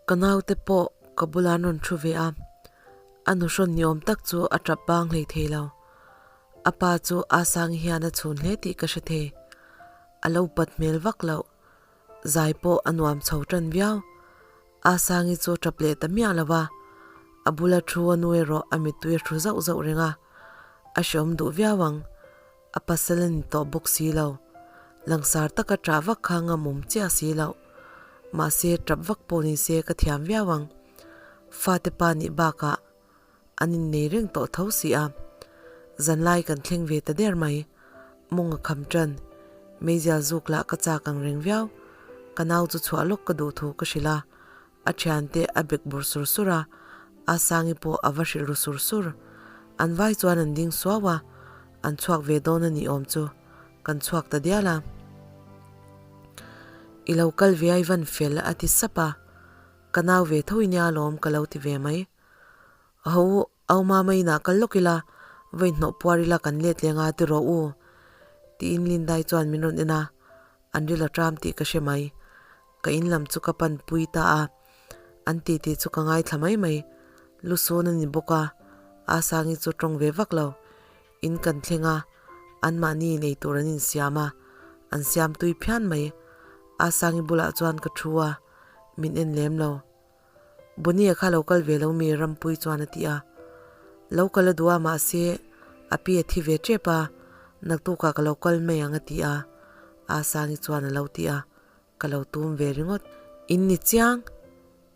Ka naute pawh ka bulah an rawn thu ve a, a nuhrawn ni awm tak chu a tap bang hlei thei lo. A pa chu a sang hian a chhun hle tih ka hre thei. A lo pat hmel vak loh. Zai pawh a nuam chho tan viau. A sangi chu tap leh ta miah lo va, a bula thu a nu erawh a mittui a thu zauh zauh reng a, a hreawm duh viau ang. A pasal a ni tawh bawk si lo. Langsar taka ṭah vak kha ngamawm chiah si loh. Mahse, ṭap vak pawh ni se ka thiam viau ang. Fate pa nih bakah an innei reng tawh tho si a. Zanlai kan thleng ve ta der mai. Mawng a kham ṭan. Meizial zuk lah ka chak ang reng viau. Ka nau chu chhuah lawk ka duh thu ka hrilh a. A thiante a bek bur sur sur a, a Sangi pawh a va hrilh ru sur sur. An vai chuan an ding suau a, an chhuak ve dawn a nih awm chu kan chhuak ta dial a. I lo kal ve a i van fel a ti sap a, ka nau ve tho i nia alawm ka lo ti ve mai. Ho au mama inah kal lawk ila, vawi hnawh puar ila kan let leng a ti rawh u tiin Lindai chuan min rawn en a, an ril a ṭam tih ka hre mai. Ka in lam chu ka pan pui ta a, an titi chu ka ngaithla mai mai. Lusun a ni bawk a, a Sangi chu tawng ve vak lo. In kan thleng a, anmahni nei tur an insiam a, an siam tui phian mai. A Sangi bulah chuan ka thu a, min en lem lo. Bonnie kha lo kal ve lo mi Rampui chuan a ti a. Lo kal a duh a mahse a pi a thi ve tep a, naktukah ka lo kal mai ang a ti a, A Sangi chuan a lo ti a. Ka lo tum ve ringawt. In ni chiang,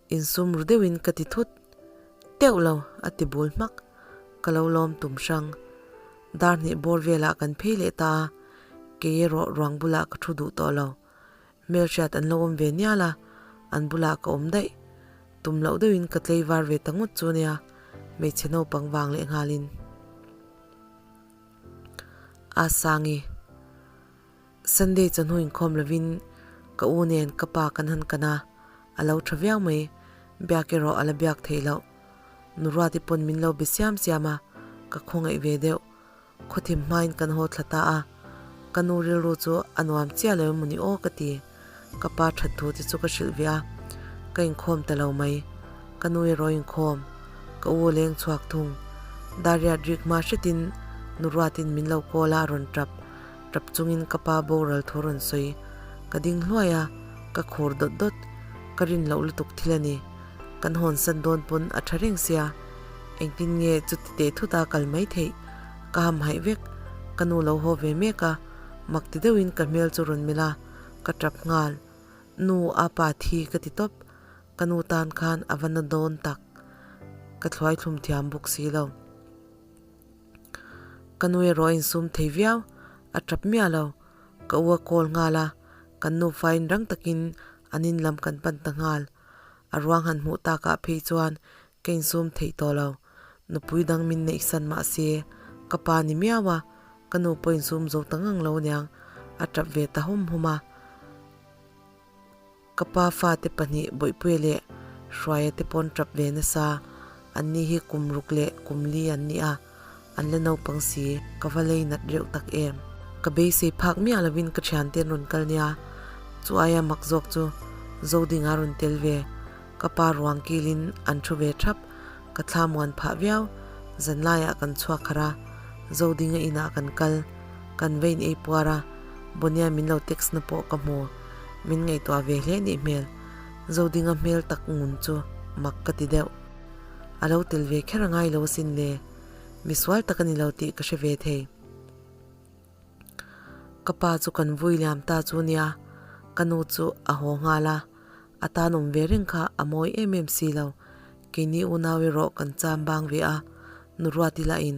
insum ru deuhin ka ti thut. Teuh lo, a ti bul hmak. Ka lo lawm tum hrang. Dar hnih bawr velah kan phei leh ta a, kei erawh ruang bulah ka thu duh tawh lo. Hmelhriat an lo awm ve nial a, an bulah ka awm daih. Tum loh deuhin ka tlei var ve ta ngawt chu nia, hmeichhe naupang vang leh nghalin. A Sangi. Sunday chawhnu inkhawm lovin ka u nen ka pa kan han kan a, a lo tha viau mai, biak erawh a la biak theih loh. Nu Ruati pawn min lo be siam siam a, ka khawngaih ve deuh. Khawthim hmain kan haw thla ta a, ka nu rilru chu a nuam chiah lo emaw ni aw ka ti. Ka pa that thu te chu ka hrilh ve a, ka inkhawm ta lo mai. Ka nu erawh inkhawm, ka u a leng chhuak thung. Dariat rik hma hretin nu Ruatin min lo call a, a rawn tap. Tap chungin ka pa boral thu rawn sawi. Ka ding hluai a, ka khur dawt dawt. Ka rin loh lutuk thil a ni. Kan hawnsan dawn pawn a tha reng sia. Engtin nge chuti teh thut a kal mai theih? Ka hamhaih vek. Ka nu lo haw ve mek a, mak ti deuhin ka hmel chu rawn melh a, ka tap nghal. Nu, a pa thi ka ti tawp. Ka nu tan khan a va na dawn tak. Ka thluai thlum thiam bawk si lo. Ka nu erawh a insum thei viau, a tap miah lo. Ka u a call nghal a, kan nufain rang takin an in lam kan pan ta nghal. A ruang han hmuh takah phei chuan ka insum theih tawh lo. Nupui dang min neih san mah se, ka pa ni miau a, ka nu pawh insum zo ta ngang lo aniang, a tap ve ta hum hum a. Ka pa fate pahnih Bawihpuia leh Hruaia te pawn tap ve nasa, an ni hi kum ruk leh kum li an ni a, an la naupang si, ka va lei nat reuh tak em. Ka beisei phak miah lovin ka thiante an rawn kal nia, chu aia mak zawk chu Zodinga rawn tel ve, ka pa ruang kilin an thu ve thap, ka thla muan phah viau, zanlaiah kan chhuak harh a, Zodinga inah kan kal, kan vein ei puar a, Bonia min lo text na pawh ka hmu. Min ngaihtuah ve hle nih hmel. Zodinga hmel tak ngun chu mak ka ti deuh. A lo tel ve kher a ngai lo asin le. Misual tak a ni lo tih ka hre ve thei. Ka pa chu kan vui liam ta chu nia, ka nu chu a haw nghal a. A tan awm ve reng kha a mawi em em si lo. Keini unau erawh kan cham bang ve a, nu Ruati lahin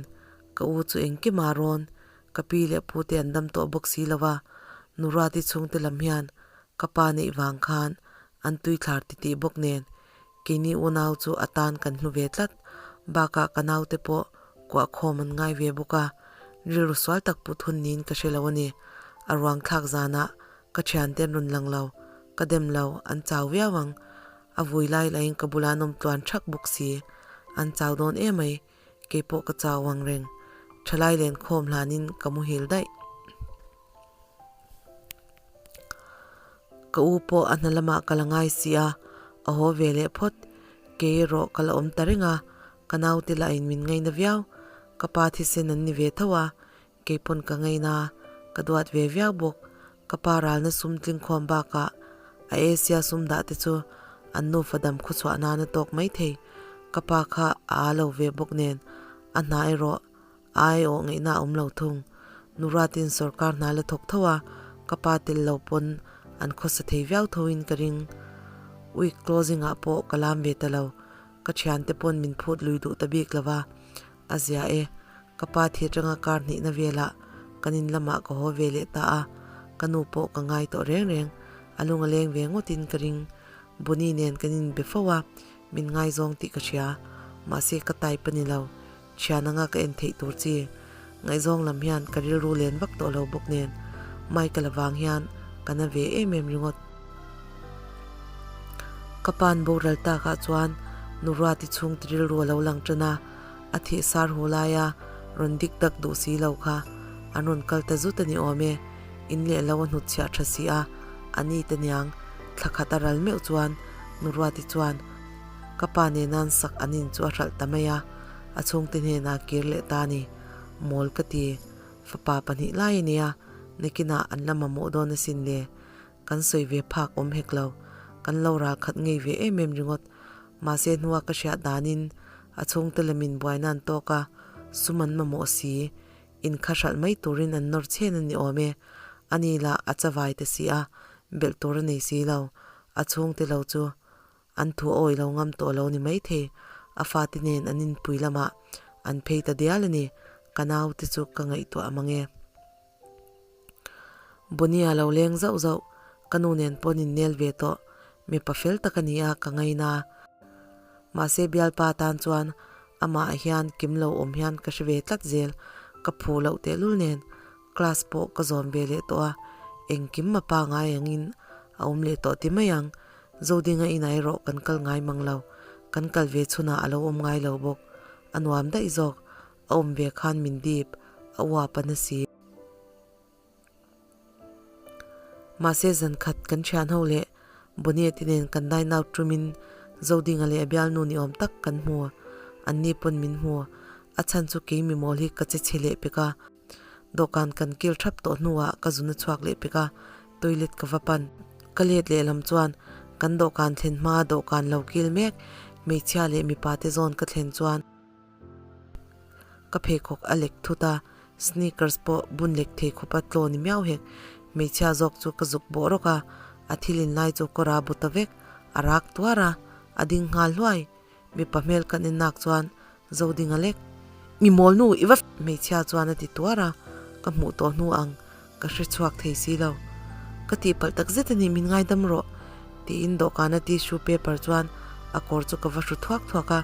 ka u chu engkim a rawn Ka pi leh pu te an dam tawh bawk si lo va, nu Ruati chhungte lam hian ka pa neih vang khan an tui thlar ti tih bawk nen keini unau chu a tan kan hlu ve tlat. Bakah ka naute pawh kuah khawm an ngai ve bawk a, rilru sual tak put hun niin ka hre lo a ni. A ruang thlak zanah ka thiante an rawn lang lo, ka dem lo, an chau viau ang. A vui lai lahin ka bulah an awm tluan thak bawk si, an chau dawn emai. Kei pawh ka chau ang reng. Thalai len khawm hlanin ka muhil daih. Ka u pawh a hna lamah ka la ngai si a, A haw ve leh phawt. Kei erawh ka la awm ta reng a, ka naute lah in min ngaina viau. Ka pa thisen an ni ve tho a, kei pawn ka ngaina, ka duat ve viau bawk. Ka pa ralna sum tlingkhawm bakah a Asia sum dah te chu an nufa dam khuchhuah nan a tawk mai thei. Ka pa kha a aa lo ve bawk nen a hna erawh a aiawh ngaihna a awm lo thung. Nuratin sorkar hna la thawk tho a, ka pa tel lo pawn an khawsa thei viau tho in ka ring. Week closing ah pawh ka lam ve ta lo, ka thiante pawn min phut lui duh ta bik lo va, a zia e. Ka pa thi atanga kar hnihna velah kan in lamah ka haw ve leh ta a, ka nu pawh ka ngai tawh reng reng, a lung a leng ve ngawtin ka ring. Bunny nen kan inbe fo a, min ngaizawng tih ka hria, mahse ka type a ni lo. Thian anga ka en theih tur chi. Ngaihzawng lam hian ka rilru len vak tawh lo bawk nen Michael avang hian ka na ve em em ringawt. Ka pa'n boral takah chuan nu Ruati chhung ti rilru a lo lang tan a, a thih sar hu laia rawn dik dak duh si lo kha an rawn kal ta zut a ni awm e. In leh lo a hnutchhiah tha si a, a ni te niang thla khat a ral meuh chuan nu Ruati chuan Ka pa nenan sak an in chu a hralh ta mai a, a chhungte hnenah kir leh ta a ni. Mawl ka ti. Fapa pahnih lai a nia, nakinah an la mamawh dawn asin le. Kan sawi ve phak awm hek lo. Kan lo ral khat ngei ve em em ringawt. Mahse hnua ka hriat danin a chhungte lamin buaina an tawk a, sum an mamawh si. Inkha hralh mai turin an nawr chhen a ni awm e. Ani lah a chavai ta si a, belh tur a nei si lo. A chhungte lo chu An thu awi lo ngam tawh lo ni maithei, a fate nen an inpui lamah an phei ta dial a ni, ka naute chu ka ngaihtuah mang e. Bunia lo leng zauh zauh, ka nu nen pawn innel ve tawh, mipa fel tak a ni a, ka ngaina. Mahse bialpa tan chuan amah hian kim lo awm hian ka hre ve tlat zel, ka phu loh tehlul nen Class pawh ka zawm ve leh tawh a, engkim a pa ngai angin a awm leh tawh ti mai ang. Zodinga inah erawh kan kal ngai mang lo, kan kal ve chhunah a lo awm ngai lo bawk. A nuam daih zawk, a awm ve khan min dip, a uap a na si. Mahse zan khat kan thian ho leh Bonnet-i nen kan dine out tumin Zodinga leh a bialnu ni awm tak kan hmu, anni pawn min hmu. A chhan chu kei mi mawl hi ka che chhe leh pek a. Dawhkan kan kil thap tawh hnuah ka zun a chhuak leh pek a, toilet ka va pan. Ka let lehlam chuan kan dawhkan thlen hmaa dawhkan lo kil mek hmeichhia leh mipa te zawn ka thlen chuan ka pheikhawk a lek thut a, sneakers pawh bun lek thei khawpa tlaw ni miau hek. Hmeichhia zawk chu ka zuk bawh rawk a, a thil in lai chu kawr a bu ta vek, a rak tuar a, a ding nghal hluai. Mipa hmel kan en nak chuan Zodinga lek, Mi mawl nu i va hmeichhia chuan a ti tuar a, ka hmuh tawh hnu ang ka hre chhuak thei si lo. Ka tihpalh tak zet a ni min ngaidam rawh tiin dawhkana tissue paper chuan a kawr chu ka va hru thuak thuak a,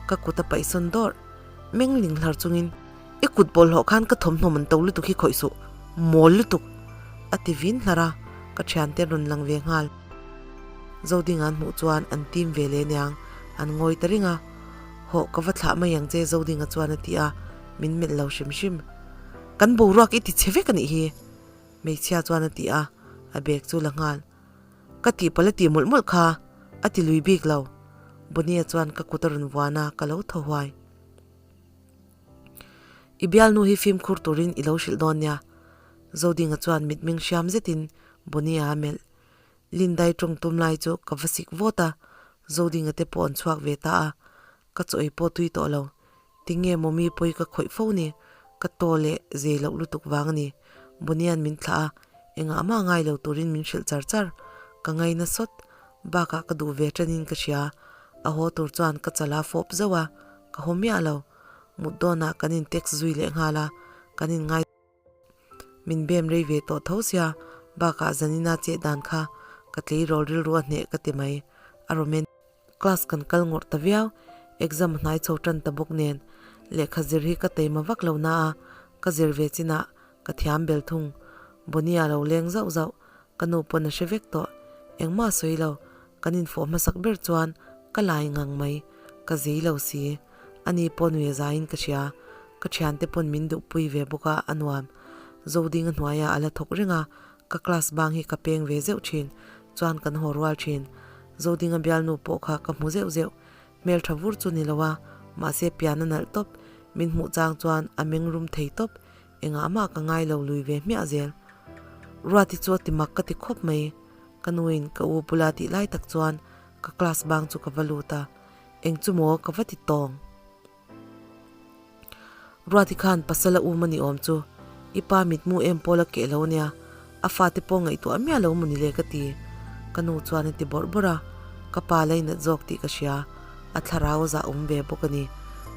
ka kut a paihsawn dawrh. Meng ling hlar chungin I kut bawlhhlawh khan ka thawmhnaw man to lutuk hi khawih suh, mawl lutuk! a ti vin hlar a, ka thiante an rawn lang ve nghal. Zodinga an hmuh chuan an tim ve leh aniang, an ngawi ta reng a. Hawh, ka va thlah mai ang che Zodinga chuan a ti a, min melh lo hrim hrim. Kan boruak i ti chhe vek a nih hi! Hmeichhia chuan a ti a, a bag chu la nghal. Ka tihpalh a tih mawlh mawlh kha, a ti lui bik lo. Bonnie-a chuan ka kut a rawn vuan a, ka lo thaw huai. I bialnu hi fimkhur turin i lo hrilh dawn nia. Zodinga chuan mitmeng hriam zetin Bonnie-a a melh. Lindai tawng tum lai chu ka va sik vawt a, Zodinga te pawh an chhuak ve ta a, ka chaw ei pawh tui tawh lo. Tinge mawmi pawi ka khawih fo ni, ka taw leh zei loh lutuk vang a ni. Bonnie-a'n min thlah a, engah mah ngai lo turin min hrilh char char. Ka ngaina sawt, bakah ka duh ve tanin ka hria. A haw tur chuan ka chala fawp zauh a, Ka haw miah lo. Mut dawnah kan in text zui leh nghal a, kan in ngai min bem rei ve tawh tho sia, bakah zanina chet dan kha ka tleirawl rilru a hneh ka ti mai. A romantic. Class kan kal ngawrh ta viau, exam a hnai chho tan ta bawk nen lehkha zir hi ka teima vak lo na a, ka zir ve chinah ka thiam bel thung. Bonnie-a lo leng zauh zauh, ka nu pawn a hre vek tawh, engmah a sawi lo, Kan infawh hmasak ber chuan ka lai ngang mai, ka zei lo si. Ani pawh nui a zaiin ka hria, ka thiante pawn min duhpui ve bawk a, a nuam. Zodinga hnuaiah a la thawk reng a, ka class bang hi ka peng ve zeuh thin, chuan kan haw rual thin. Zodinga bialnu pawh kha ka hmu zeuh zeuh. Hmeltha vur chu ni lo a, mahse pian a nalh tawp. Min hmuh chang chuan a meng rum thei tawp. Engah mah ka ngai lo lui ve hmiah zel. Ruati chu a ti mak ka ti khawp mai. Ka nuin ka u bula tih lai tak chuan ka class bang chu ka va lut a, eng chu maw ka va ti tawng. Ruati khan pasal a um a ni awm chu, i pa mitmu em pawl a keh lo ania, a fate pawh ngaihtuah miah lo maw ni le ka ti. Ka nu chuan a ti bawrh bawrh a, ka pa lainat zawk tih ka hria, a thlarau a zah awm ve bawk a ni.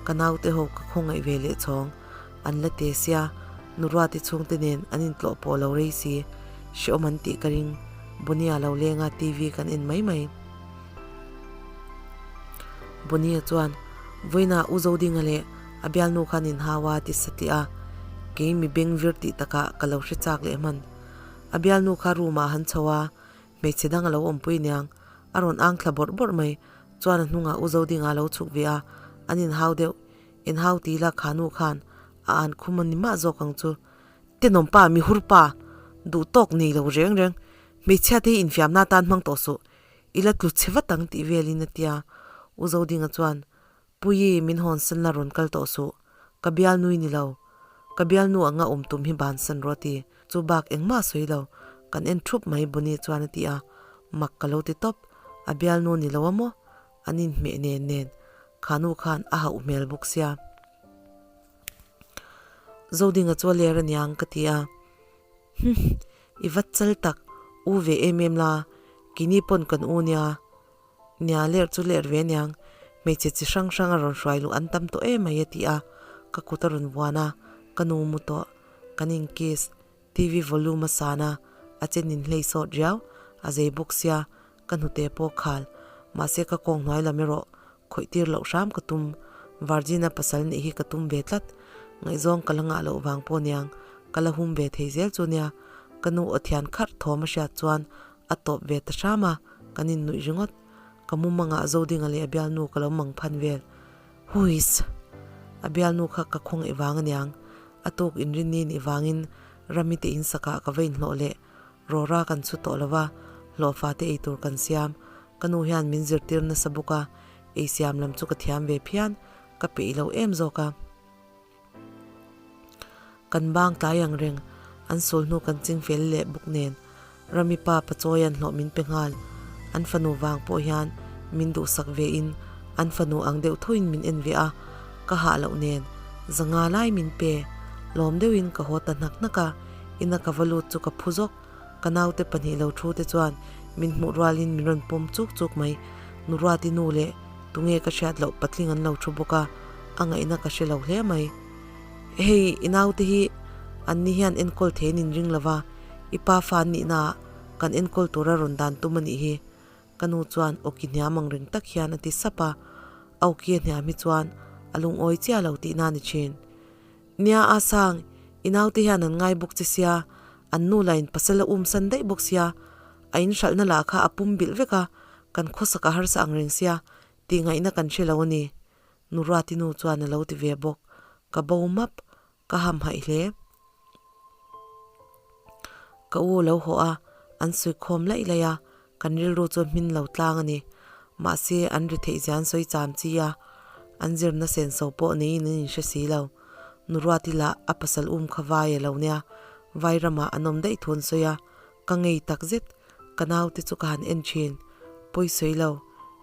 Ka naute ho ka khawngaih ve leh chhawng. An la te sia, nu Ruati chhungte nen an intlawh pawh lo rei si, hrehawm an tih ka ring, Bonnie-a lo leng a TV kan en mai mai. Bonnie-a chuan, Vawiinah U Zodinga leh a bialnu khan inhau a ti satliah a, kei mi beng vir tih takah ka lo hre chak leh hman. A bialnu kha room-ah han chho a, hmeichhe dang a lo awmpui niang, a rawn ang thla bawrh bawrh mai, chuan a hnungah U Zodinga a lo chhuk ve a, an inhau deuh. Inhau ti ila kha nu khan a an khum a ni mah zawk ang chu. Tenawm pa, mi hur pa, duh tawk nei lo reng reng, hmeichhia te hi infiamna atan hmang tawh suh, i la tlu chhe vat ang tih velin a tia. U Zodinga chuan, Puii, min hawnsan la rawn kal tawh suh, ka bialnui ni lo, ka bialnu anga awm tum hi bansan rawh a ti. Chu bak engmah a sawi lo, kan en thup mai Bonnie chuan a ti a, mak ka lo ti tawp, a bialnu ni lo a maw? An inhmeh nen nen khanu khan a hauh hmel bawk sia. Zodinga chu a ler aniang ka ti a, Hum, i va chal tak, u ve em em la, kini pawn kan u nia, nia ler chu ler ve aniang, hmeichhe chi hrang hrang a rawn hruai luh an tam tawh em mai a ti a, ka kut a rawn vuan a, ka nu mu tawh, kan inkiss. TV volume a san a, a chen in hlei sawt riau, a zei bawk sia, ka hnute pawh khal, mahse ka kawng hnuai lam erawh khawih tir loh hram ka tum, Virgin-a pasal nih hi ka tum ve tlat, ngaihzawng ka la ngah loh vang pawh niang, ka la hum ve thei zel chu nia, ka nu aw thian kharh thawm a hriat chuan a tawp ve ta hram a, kan innuih ringawt, ka mumangah Zodinga leh a bialnu ka lo mang phan vel. Huiss! A bialnu kha ka khawngaih vang aniang, a tuk inrinni nih vangin Rami te insakah ka va inhlawh leh rawra kan chhu tawh lo va, hlawhfa te eitur kan siam. Ka nu hian min zirtir nasa bawk a, ei siam lam chu ka thiam ve phian, ka peih lo em zawk a. Kan bang tlai ang reng, an sul hnu kan ching fel leh bawk nen Rami pa Pachawia'n hlawh min pe nghal. An fanu vang pawh hian min duhsak ve in an fanu ang deuh thoin min en ve a, ka hah loh nen zanga lai min pe. Lawm deuhin ka haw ta hnak hnak a, ina ka va lut chu ka phu zawk. Ka naute pahnih lo thu te chuan min hmuh rualin min rawn pawm chuk chuk mai. Nuruati nu leh tunge ka hriat loh patling an lo thu bawk a, a ngaihna ka hre lo hle mai. Hei i naute hi an ni hian enkawl thei an inring lo va, i pa fa an nihnaah kan enkawl tura rawn dan tum a nih hi. Ka nu chuan awki hniam ang reng tak hian a ti sap a, a awki a hniam hi chuan a lungawi chiah lo tihna a ni thin. Nia a sang, i naute hian an ngai bawk che sia, an nu lah in pasal a um san daih bawk sia, a in hralhna lah kha a pum bilh vek a, kan khawsak a harsa ang reng sia, tih ngaihna kan hre lo a ni. Nu Ruati nu chuan a lo ti ve bawk, ka bo map, ka ham haih hle. Ka u lo haw a, an sawi khawm laih laih a, kan rilru chu hmin lo tlang a ni. Mahse, an ri theih zia an sawi cham chi a, an zirna senso pawh neiin an inhre si lo. Nu Ruati lah a pasal um kha vai a lo nia, vai ramah an awm daih thu an sawi a, ka ngei tak zet, ka naute chu ka han en thin. Pawi sawi lo,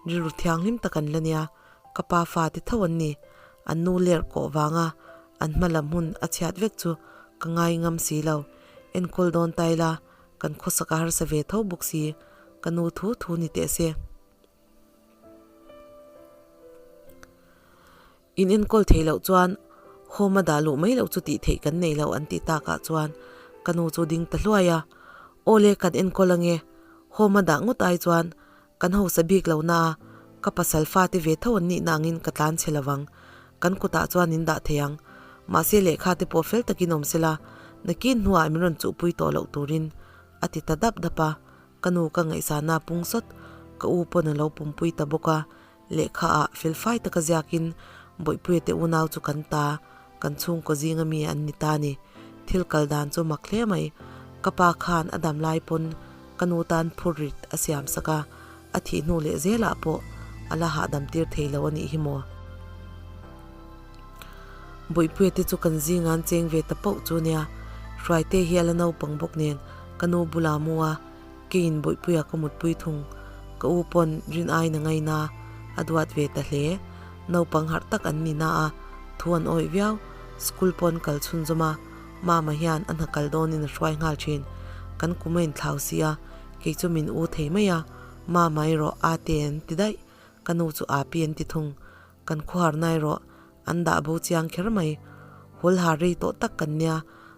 rilru thianghlim tak an la nia, Ka pa fate tho an ni. An nu lerh kawh vanga an hma lam hun a chhiat vek chu ka ngai ngam si lo. Enkawl dawn ta ila kan khawsak a harsa ve tho bawk si. Ka nu thu thu ni teh se. In enkawl thei loh chuan home a dah luh mai loh chu tih theih kan nei lo an tih takah chuan ka nu chu ding ta hluai a. Aw le kan enkawl ange. Home a dah ngawt ai chuan Kan hausa bik lo na a, ka pasal fate ve tho an nihna angin ka tlan chhe lovang. Kan kutah chuan in dah thei ang. Mahse lehkha te pawh fel takin awm sela, nakin hnuah min rawn chuhpui tawh loh turin a ti ta dap dap a. Ka nu ka ngaihsana pung sawt, ka u pawn a lo pumpui ta bawk a, lehkha ah felfai taka ziakin Bawihpuia te unau chu kan ta, kan chhungkaw zinga mi an ni ta ni. Thil kal dan chu mak hle mai. Ka pa khan a dam lai pawn ka nu tan phur rit a siam sak a, A thih hnu leh zelah pawh a la hahdam tir thei lo a nih hi maw? Bawihpuia te chu kan zinga an cheng ve ta pauh chu nia, Hruaite hi a la naupang bawk nen ka nu bula mu a, keiin Bawihpuia ka mutpui thung. Ka u pawn rin aiin a ngaina a duat ve ta hle. Naupang harh tak an ni na a, thu an awih viau. School pawh an kal chhunzawm a, Mama hian a hna kal dawnin a hruai nghal thin. Kan kum a inthlau si a, kei chu min u thei mai a, Mama erawh a te an ti daih, ka nu chu a pi an ti thung. Kan khuarna erawh an dah bo chiang kher mai. Hul har rei tawh tak kan nia,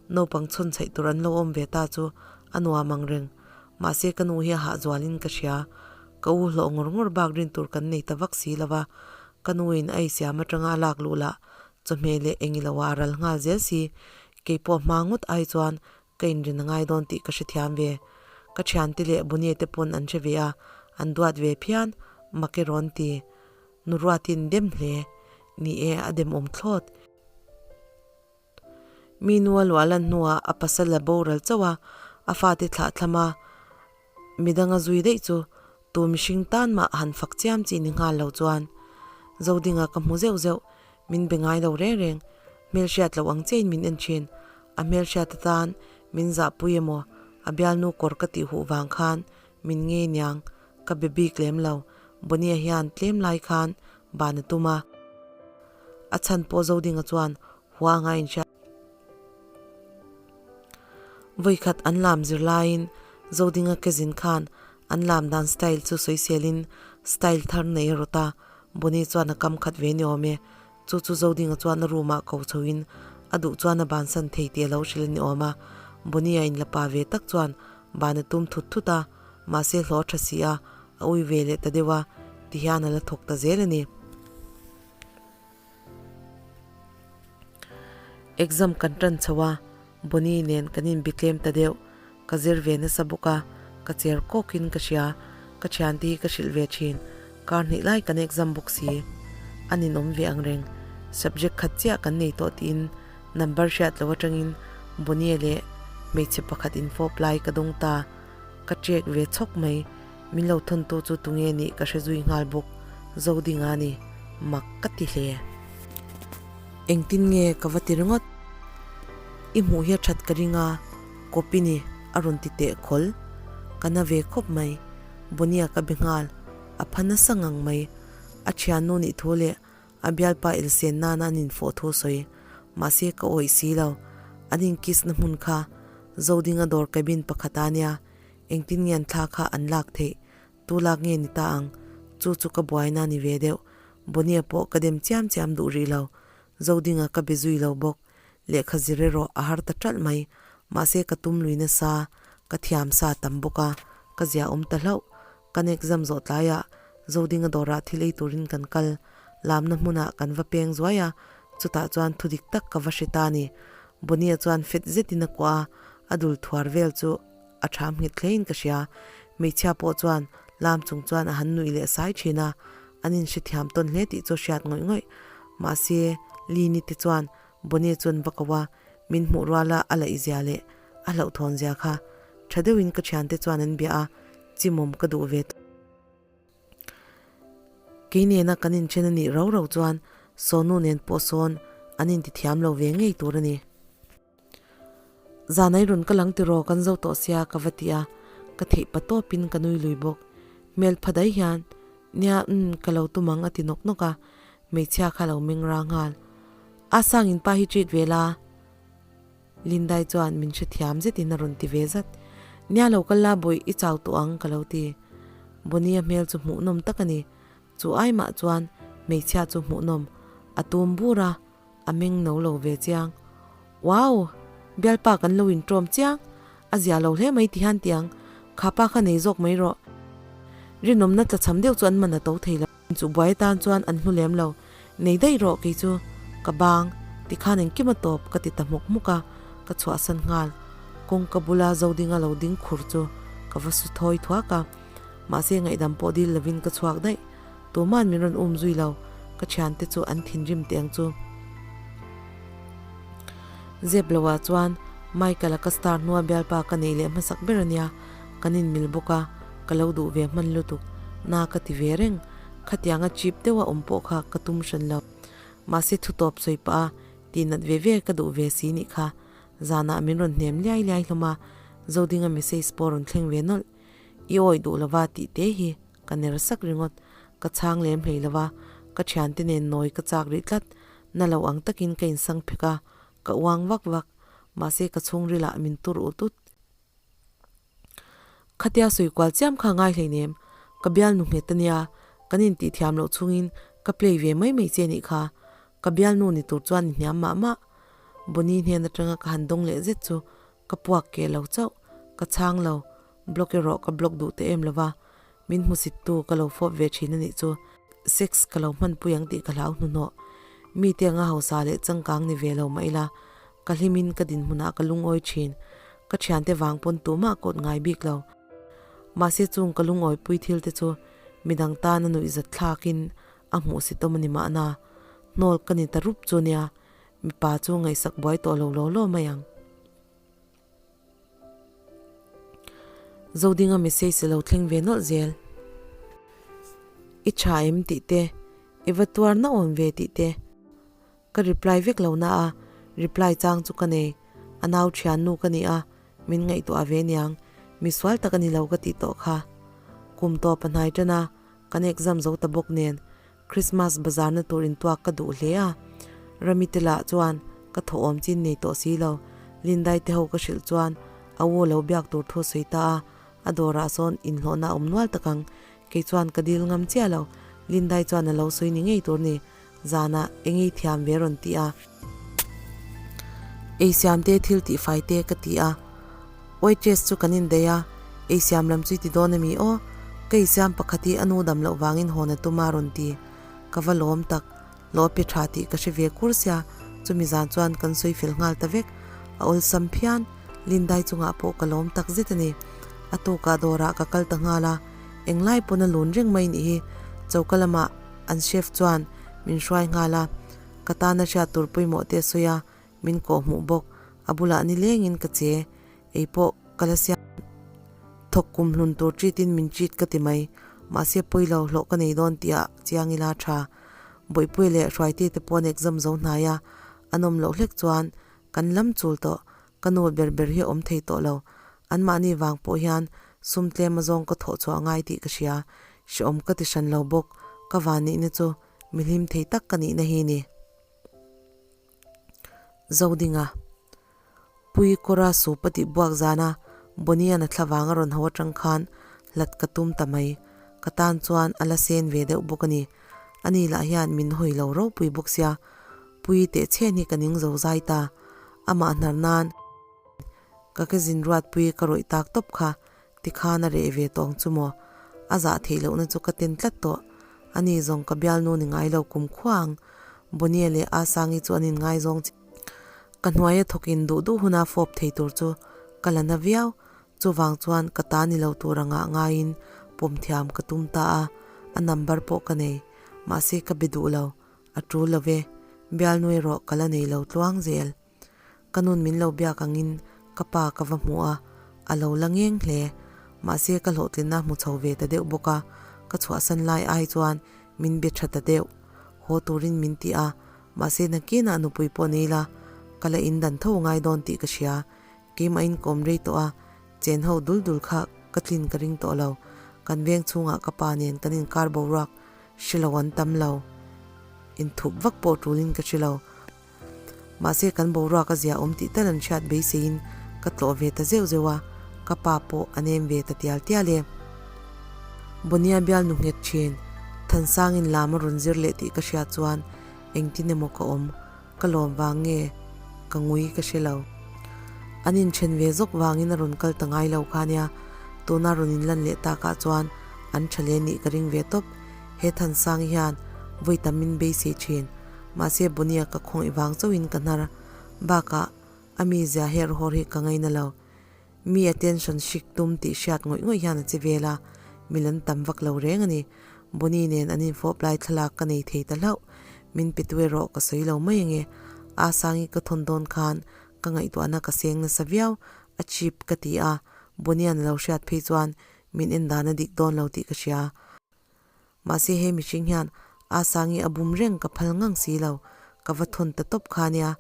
naupang chhawn chhaih tur an lo awm ve ta chu a nuam ang reng. Mahse ka nu hi a hah zualin ka hria. Ka u hlawh ngawr ngawr bak rin tur kan nei ta vak si lo va, ka nuin a isiam atanga a lak luh lah chawhmeh leh eng ilo ah a ral nghal zel si. Keipawh hma ngawt ai chuan ka inrin a ngai dawn tih ka hrethiam ve. Ka thiante leh Bunie te pawn an hre ve a, an duat ve phian, mak erawh an ti. Nu Ruatin dem hle. Ni e, a demawm thlawt. Mi nu a luah lan hnuah a pasal a boral chauh a, a fate thlah thlam a, midang a zui daih chu tu mihring tan mah han fak chiam chi ni nghal lo chuan Zodinga ka hmu zeuh zeuh, min be ngai lo reng reng, hmelhriat loh ang chiahin min en thin, a hmelhriat atan min zahpui emaw a bialnu kawr ka tih huh vang khan min ngei niang ka be bik lem lo, Bonnie hian tlem lai khan ban a tum a, a chhan pawh Zodinga chuan hua anga a inhriat. Vawikhat an lam zir laiin Zodinga kezin khan an lam dan style chu sawiselin style thar nei a rawt a, Bonnie chuan a kam khat ve ni awm e. Chu chu Zodinga chuan a room ah ko chhoin a duh chuan a bansan thei tih a lo hrilh a ni awm a, Bonnie a inla pa ve tak chuan ban a tum thut thut a, mahse hlawh a tha si a, a ui ve leh ta deuh a, tihian a la thawk ta zel a ni. Exam kan tan chho a, Bonnie nen kan inbi tlem ta deuh. Ka zir ve nasa bawk a, ka cher kawkin ka hria. Ka thiante hi ka hrilh ve thin. Kar hnih lai kan exam bawk si. A ninawm ve ang reng. Subject khat chiah kan nei tawh tiin number hriat lo atangin Bonnie leh hmeichhe pakhat infawp lai ka dawng ta. Ka check ve chhawk mai. Min lo thawntu chu tunge nih ka hre zui nghal bawk, Zodinga ni, mak ka ti hle. Engtin nge ka va ti ringawt? I hmuh hi a that ka ring a, copy ni a rawn ti teh khawl. Ka na ve khawp mai, Bonnie-a ka be nghal, a pha nasa ngang mai. A thiannu nih thu leh a bialpa elsen nana an infawh thu sawi, mahse ka awih si lo. An inkiss na hmun kha Zodinga dawr cabin pakhat a nia, Engtin nge an thla kha an lak theih? Tu lak nge ni ta ang? Chu chu ka buaina ni ve deuh. Bonnie pawh ka dem chiam chiam duh rih lo. Zodinga ka be zui lo bawk. Lehkha zir erawh a har ta ṭalh mai. Mahse ka tum lui nasa, ka thiam sa tam bawk a, ka zia awm ta hlauh. Kan exam zawh tlaiah Zodinga dawrah thil ei turin kan kal. Lamna hmunah kan va peng zuai a, chutah chuan thu dik tak ka va hre ta a ni. Bonnie chuan fet zetin a kuah a, a dul thuar vel chu a ṭham nghet hlein ka hria. Hmeichhia pawh chuan lam chung chuan a han nuih leh sai ṭhin a, an inhrethiam tawn hle tih chu a hriat ngawih ngawih. Mahse, Lini te chuan Bonnie chu an va ko a, min hmuh ruala a laih zia leh a hlauhthawn zia kha ṭha deuhin ka ṭhiante chuan an bia a, chimawm ka duh ve tawh. Kei nena kan inṭhen a nih rau rau chuan Sonu nen pawh sawn an intithiam lo ve ngei tur a ni. Zanai rawn ka lang tiraw kan zo tawh sia ka va ti a, ka theih pa tawpin ka nui lui bawk. Hmel pha dai hian, Nia umm ka lo tum ang a ti nawk nawk a, hmeichhia kha lo meng ra nghal. A sangin pa hi treat ve la? Lindai chuan min hrethiam zetin a rawn ti ve zat. Nia lo kal la bawih i chau tawh ang ka lo ti. Bonnie-a hmel chu hmuhnawm tak a ni. Chu ai mah chuan hmeichhia chu hmuhnawm a tum bur a. A meng no lo ve chiang. Wow! Bialpa kan lo inṭawm chiang. A zia lo hle mai ti hian tiang. Kha pa kha nei zawk mai rawh. Rinawmna tlachham deuh chu an man a to thei lo. Chu buai atan chuan an hlu lem lo. Nei daih rawh kei chu. Ka bang. Tikhan engkim a tawp ka ti ta hmuk hmuk a. Ka chhuahsan nghal. Kawngka bula Zodinga lo ding khur chu ka va su thawi thuak a. Mahse ngaihdam pawh dil lovin ka chhuak daih. Tuma'n min rawn um zui lo, ka thiante chu an thinrim teh ang chu. Zep loah chuan Michael-a ka star hnua bialpa ka neih leh hmasak ber a nia, kan inmil bawk a, ka lo duh ve hman lutuk. Na ka ti ve reng. Khatianga cheap deuha awm pawh kha ka tum hran lo. Mahse thu tawp sawi pah a, tihnat ve ve ka duh ve si nih kha. Zanah min rawn hnem liai liai hlawm a, Zodinga message pawh rawn thleng ve nawlh. I awih duh lova tih te hi ka ner sak ringawt. Ka chhang lem hlei lova, ka thiante nen nawi ka chak rih tlat. Na lo ang takin ka insang phek a, ka uang vak vak. Mahse ka chhungrilah min tur ut ut. Khatia sawi kual chiam kha ngai hleinem, ka bialnu nghet ania, kan intih thiam loh chungin ka play ve mai mai che nih kha, ka bialnu ni tur chuan i hniam mah mah. Bonnie hnen atanga ka han dawng leh zet chu ka puak keh lo chauh, ka chhang lo, block erawh ka block duh ta em lova, min hmusittu ka lo fawp ve thin anih chu, sex ka lo hmanpui ang tih ka hlau hnuhnawh. Mite anga hausa leh changkang ni ve lo mah ila, Ka hlimin ka dinhmunah ka lungawi thin. Ka thiante vang pawn tumah kawt ngai bik lo. Mahse chung ka lungawipui thil te chu midang tana nuihzat thlakin a hmuh si tawm a ni mahna. Hnawl ka ni ta rup chu nia, mipa chu ngaihsak buai tawh lo law law mai ang. Zodinga message a lo thleng ve nawlh zel. I tha em tih te, i va tuar na awm ve tih te. Ka reply vek lo na a, reply chang chu ka nei. A nau thian nu ka ni a, min ngaihtuah ve niang. Mi sual tak a ni lo ka tih tawh kha. Kum tawp a hnai tan a, kan exam zo ta bawk nen Christmas bazar na tur intuak ka duh hle a. Rami te lah chuan ka thawhawm chin nei tawh si lo. Lindai te ho ka hrilh chuan a u lo biak tur thu sawi ta a, a dawrah sawn inhlawhna a awm nual tak ang. Kei chuan ka dil ngam chiah lo. Lindai chuan a lo sawi ni ngei tur ni. Zanah eng ei thiam ve rawn ti a. Ei siam te thil tih fai te ka ti a. Waitress chu kan indaih a, ei siam lam chu i ti dawn ami aw? Ka ei siam pakhat hi a nu dam loh vangin hawn a tum a rawn ti. Ka va lawm tak, hlawh pe tha tih ka hre ve kur sia, chumi zan chuan kan sawi fel nghal ta vek. A awlsam phian, Lindai chungah pawh ka lawm tak zet a ni. A tukah dawrah ka kal ta nghal a, englai pawn a lun reng mai nih hi, choka lamah An chef chuan min hruai nghal a, ka tana hriat tur pawimawh te a sawi a, min kawh hmuh bawk. A bulah nilengin ka che, ei pawh ka la siam. Thawk kum hlun tur treat in min treat ka ti mai, mahse pawi lo hlawh ka nei dawn tih ah chiang ila tha. Bawihpuia leh Hruaite te pawh an exam zo hnai a, an awm loh hlek chuan kan lam chul tawh. Ka nu ber ber hi a awm thei tawh lo. Anmahni vang pawh hian sum tlem azawng ka thawh chhuah ngai tih ka hria. Hrehawm ka ti hran lo bawk. Ka van nihna chu mi hlim thei tak ka nihna hi ni. Zodinga. Pui kawra sup a tih buak zana Bonnie-a'n a thlavang a rawn ho atang khan hlat ka tum ta mai. Ka tan chuan a la sen ve deuh bawk a ni. Ani lah hian min hawi lo ropui bawk sia. Pui teh chhen hi ka ning zo zai ta. Amah hnar nan ka ke zin ruatpui ka rawih tak tawp kha tikhan a reh ve tawng chu maw? A zah theih lohna chu ka ten tlat tawh. Ani zawng ka bialnu ni ngai lo kum khua ang. Bonnie leh Asangi chu an inngaizawng chiah. Ka hnuaia thawkin duh duh huna fawp thei tur chu ka la na viau. Chuvang chuan ka ta ni lo tur angah ngaiin pawm thiam ka tum ta a, a number pawh ka nei. Mahse ka be duh lo. A tul lo ve, bialnu erawh ka la nei lo tluang zel. Ka nun min lo biak angin ka pa ka va hmu a, a lo la ngeng hle. Mahse ka hlawhtlinna hmu chho ve ta deuh bawk a, ka chhuahsan lai ai chuan min be tha ta deuh. Haw turin min ti a, mahse nakinah nupui pawh nei la, ka la indan tho ngai dawn tih ka hria. Keimah in kawm rei tawh a, chen ho dul dul kha ka tlin ka ring tawh lo. Kan veng chhungah ka pa nen kan inkar boruak hre lo an tam lo. Inthup vak pawh tulin ka hre lo. Mahse kan boruak a zia awm tih tal an hriat beiseiin ka tlawh ve ta zeuh zeuh a, ka pa pawh a nem ve ta tial tial e. Bonia bial nu nghet thin, Thansangin lam a rawn zir leh tih ka hriat chuan engtin emaw ka awm, ka lawm vang nge ka ngui ka hre lo. An inthen ve zawk vangin a rawn kal ta ngai lo kha nia, tuna rawn inlan leh takah chuan an tha hle nih ka ring ve tawp. He Thansang hian vawi tam min beisei thin, mahse Bonia ka khawngaih vang chauhin ka hnar. Bakah a mizia her hawr hi ka ngaina lo. Mi attention hrik tum tih hriat ngawih ngawih hian a che vel a, mil an tam vak lo reng a ni. Bonnie nen an infawp lai thlalak ka nei thei ta hlauh. Min pe tu erawh ka sawi lo mai ange. A Sangi ka thawn dawn khan ka ngaihtuahna ka seng nasa viau, a cheap ka ti a, Bonnie-a'n a lo hriat phei chuan min en dan a dik dawn lo tih ka hria. Mahse he mihring hian Asangi a bum reng ka phal ngang si lo, ka va thawn ta tawp kha nia.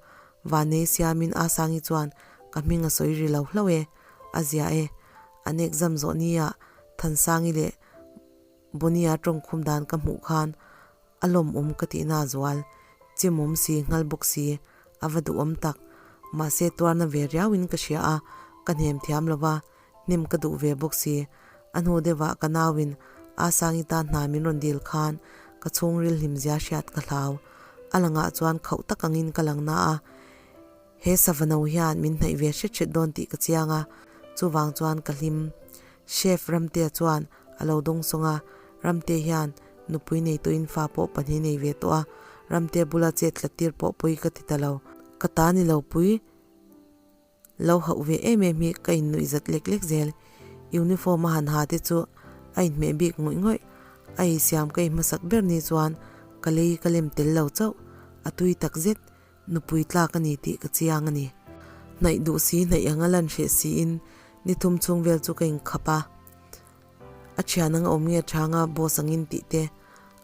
Vanei siamin Asangi chuan ka hming a sawi ri lo hlauh e, a zia e. An exam zawh nia Thansangi leh Bonnie-a tawngkhum dan ka hmuh khan a lawmawm ka tihna a zual. Chimawm si, nghal bawk si, a va duhawm tak. Mahse tuarna ve riauin ka hria a, ka hnem thiam lo va, hnem ka duh ve bawk si. A hnu deuhah ka nauin Asangi tan hna min rawn dil khan ka chhungril hlimzia hriat ka hlau. A langah chuan khauh tak angin ka lang na a, he sava no hian min hnaih ve hret hret dawn tih ka chiang a, chuvang chuan ka hlim. Chef Ramtea chuan a lo dawng sawng a, Ramte hian nupui nei tawhin fa pawh pahnih nei ve tawh a, Ramte bula chet tlat tir pawh pawi ka ti ta lo. Ka ta ni lo pui. Lo hauh ve em em hi ka innuih zat lek lek zel. Uniform a han ha te chu a inhmeh bik ngawih ngawih. A ei siam ka ei hmasak ber ni chuan ka lei ka lem tel lo chauh. A tui tak zet, nupui tlak a ni tih ka chiang a ni. Hnaih duh si hnaih anga lan hreh siin ni thum chhung vel chu ka inkhap a. A thian anga awm nge thanga boss angin tih te,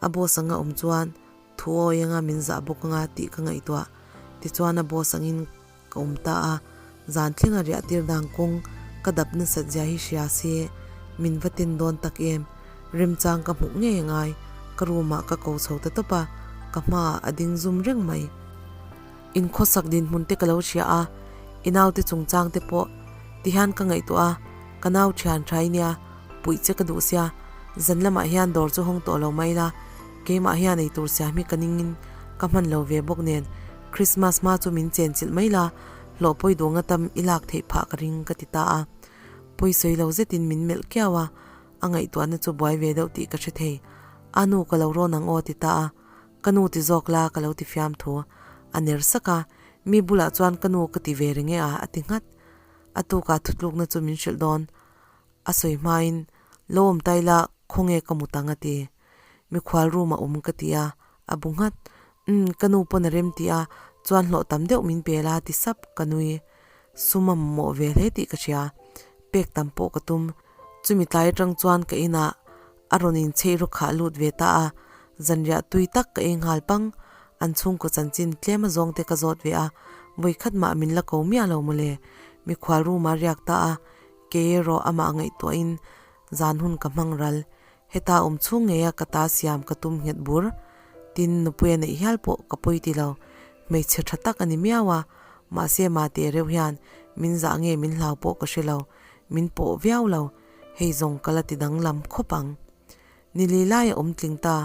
a boss anga awm chuan thu awi anga min zah bawk anga tih ka ngaihtuah. Tichuan a boss angin Ka awm ta a, zan thlenga riah tir dan kawng ka dap nasat zia hi hria se min va ten dawn tak em? Remchang ka hmuh ngei angai, ka room ah ka ko chho ta tawp a, ka hmaah a ding zum reng mai. In khawsak dinhmun te ka lo hria a, i naute chungchang te pawh tihian ka ngaihtuah a, ka nau thian tha i nia, puih che ka duh sia, zan lamah hian dawr chu hawng tawh lo mai la, keimah hian eitur siam hi ka ningin ka hman lo ve bawk nen, Christmas hma chu min chen chilh mai la, hlawh pawi duh anga tam i lak theih phah ka ring ka ti ta a. Pawi sawi lo zetin min melh kiau a, a ngaihtuahna chu buai ve deuh tih ka hre thei. A nu ka lo rawn ang aw ti ta a, ka nu ti zawk la ka lo ti fiam thu. A ner sak a, mi bulah chuan ka nu ka ti ve reng e a a ti nghat. A tukah thutlukna chu min hrilh dawn. A sawi hmain, Lo awm ta ila, khawnge ka mut ang a ti. Mikhual room a awm ka ti a, a bu nghat. Umm, ka nu pawn a rem ti a, chuan hlawh tam deuh min pe la ti sap ka nui. Sum a mamawh ve hle tih ka hria. Pek tam pawh ka tum. Chumi tlai atang chuan ka inah a rawn inchheih rawk khah lut ve ta a, zanriah tui tak ka ei nghal pang. An chhungkaw chanchin tlem a zawng te ka zawt ve a, vawikhat mah min la ko miah lo mawle. Mikhual room a riak ta a, Kei erawh amah ngaihtuahin zan hun ka hmang ral. Heta awm chhung ngeia ka ta siam ka tum nghet bur. Tin, nupui a neih hial pawh ka pawi ti lo. Hmeichhe tha tak a ni miau a, mahse mate reuh hian min zah nge min hlau pawh ka hre lo, min pawh viau lo. Hei zawng ka la ti danglam khawp ang. Ni li lai a awm tling ta,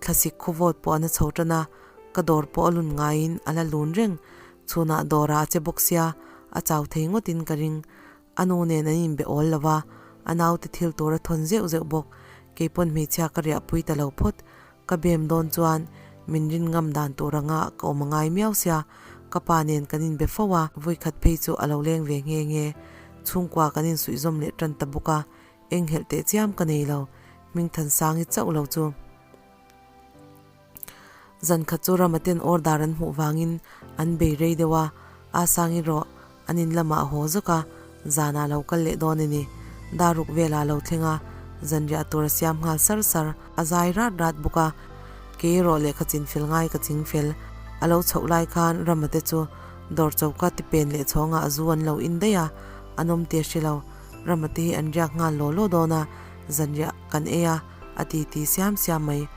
thlasik khawvawt pawh a na chho tan a, ka dawr pawh a lun ngaiin a la lun reng. Chhunah dawrah a che bawk sia, a chau thei ngawtin ka ring. A nu nen an inbe awl lo va, a naute thil tur a thawn zeuh zeuh bawk. Kei pawn hmeichhia ka riahpui ta lo phawt. Ka bem dawn chuan min rin ngam dan tur anga ka awm a ngai miau sia, ka pa nen kan inbe fo a, vawikhat phei chu a lo leng ve nghe nghe. Chhungkua kan insuihzawm leh tan ta bawk a, enghelh teh chiam ka nei lo, Hmingthansangi chauh lo chu. Zan khat chu Rama ten order an hmuh vangin an bei rei deuh a, a sangi rawh an in lamah a haw zawk a, zanah a lo kal leh dawn a ni. Daruk velah a lo thleng a, zanriah tur a siam nghal sar sar, a zai rat rat bawk a, kei erawh lehkha chin fel ngai ka ching fel. A lo chhoh lai khan Rama te chu dawr choka ti pen leh chhawngah zu an lo in daih a, an awm te hre lo. Rama te hi an riak nghal law law dawn a, zanriah kan ei a, a ti ti siam siam mai.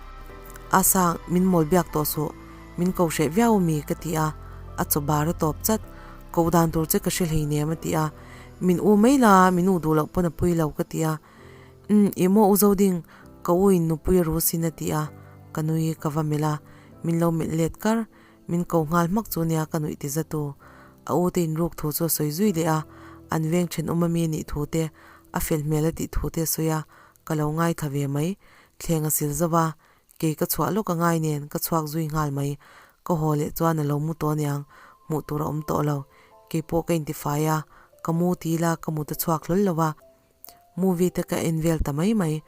A sang, min mawl biak tawh suh, min ko hreh viau ami ka ti a, a chaw bar a tawp chat, koh dan tur che ka hre hleinem a ti a, min u mai la, min u duh loh pawn a pui lo ka ti a, umm i maw u Zoding, ka u in nupui a ru sin a ti a, ka nui ka va melh a, min lo melh let kar, Min ko nghal hmak chu nia ka nuih ti zatu. A u te inruk thu chu a sawi zui leh a, an veng thenawm ami a nih thu te, a fel hmel a tih thu te a sawi a, ka lo ngaithla ve mai. Thleng a sil zo va, kei ka chhuah lawk a ngai nen ka chhuak zui nghal mai. Ka haw leh chuan a lo mu tawh aniang, hmuh tur a awm tawh lo. Kei pawh ka intifai a, ka mu ti ila ka mut a chhuak hlawl lo va. Movie te ka en vel ta mai mai.